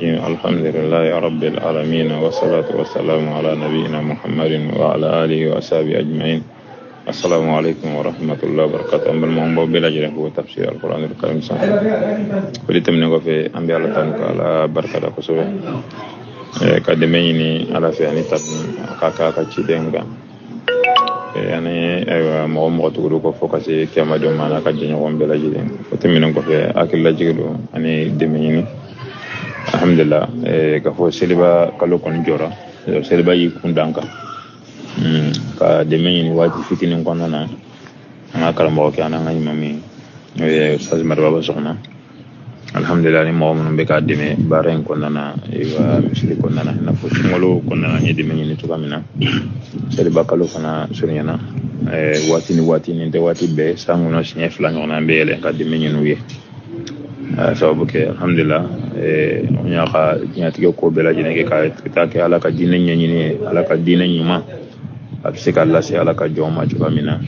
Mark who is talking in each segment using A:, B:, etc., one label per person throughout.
A: الرجيم. الحمد لله رب العالمين، والصلاة والسلام على نبينا محمد وعلى آله وأصحابه أجمعين. السلام عليكم ورحمة الله وبركاته. An balimaw, b'aw bɛɛ lajɛlen fo tafsir alquran alkarim sanfɛ. O de tɛmɛnen kɔfɛ, an bɛ Ala tanu ka Ala barika da kosɛbɛ, ka dɛmɛ ɲini Ala fɛ ani tanu a ka k'a ka ciden kan, ani ayiwa mɔgɔ mɔgɔ tuguru kɔ fo ka se kiyama don ma, n'a ka jɛɲɔgɔn bɛɛ lajɛlen. O tɛmɛnen kɔfɛ, hakililajigi don ani dɛmɛ ɲini. Alhamdulillah, ka fɔ seliba kalo kɔni jɔra, seliba y'i kun dan kan, ka dɛmɛ ɲini waati fitinin kɔnɔna na an ka karamɔgɔkɛ an ka imami, n'o ye Ustaz Maribaba Sɔgɔma. Alhamdulillah, ni mɔgɔ minnu bɛ k'a dɛmɛ baara in kɔnɔna na, ayiwa misiri kɔnɔna na, i n'a fɔ sunkalo kɔnɔna na an ye dɛmɛ ɲini cogoya min na, seliba kalo fana surunyana. Waati ni waati, nin tɛ waati bɛɛ, san kɔnɔ siɲɛ 2 ɲɔgɔnna an bɛ yɛlɛ ka dɛmɛ ɲini u ye. Sababu kɛ, alhamdulillah, an y'a ka diɲɛtigɛ ko bɛɛ lajɛlen kɛ ka taa kɛ Ala ka diinɛ ɲɛɲini ye, Ala ka diinɛ ɲuman a bɛ se ka lase Ala ka jɔnw ma cogoya min na,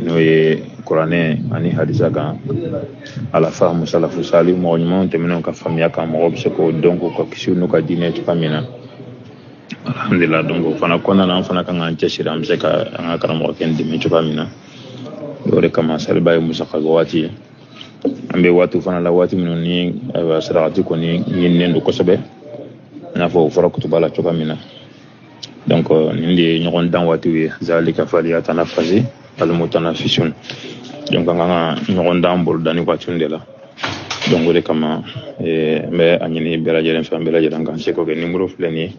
A: n'o ye kuranɛ ani hadisa kan, ala fahamu salafu sali, mɔgɔ ɲumanw tɛmɛnenw ka faamuya kan, mɔgɔw bɛ se k'o dɔn k'u ka kisi n'u ka diinɛ cogoya min na. Alhamdulillah, donc o fana kɔnɔna na, an fana kan k'an cɛsiri an bɛ se ka an ka karamɔgɔkɛ dɛmɛ cogoya min na. O de kama saliba ye musaka waati ye, an bɛ waatiw fana la, waati minnu ni ayiwa sarakati kɔni ɲininen don kosɛbɛ, i n'a fɔ o fɔra kutuba la cogoya min na. Donc nin de ye ɲɔgɔn dan waatiw ye, zalika falyatanafasi almutanafisun. Donc an kan ka ɲɔgɔn dan boloda ni waatiw de la. Donc o de kama n bɛ a ɲini bɛɛ lajɛlen fɛ, an bɛɛ lajɛlen k'an seko kɛ. Nimoro filɛ nin ye,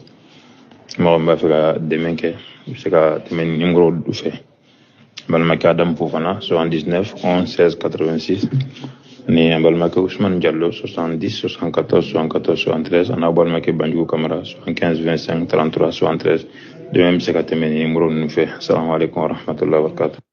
A: mɔgɔ min b'a fɛ ka dɛmɛ kɛ, i bɛ se ka tɛmɛ nin nimoro fɛ. Balimakɛ Adamu Fofana, 79 11 16 86, ni an balimakɛ Usumani Jalo, 70 74 74 73, ani aw balimakɛ Banjugu Kamara, 75 25 33 73. Dɛmɛ bɛ se ka tɛmɛ nin nimoro ninnu fɛ. Salamu aleykum wa rahmatulahi wa barakatuh.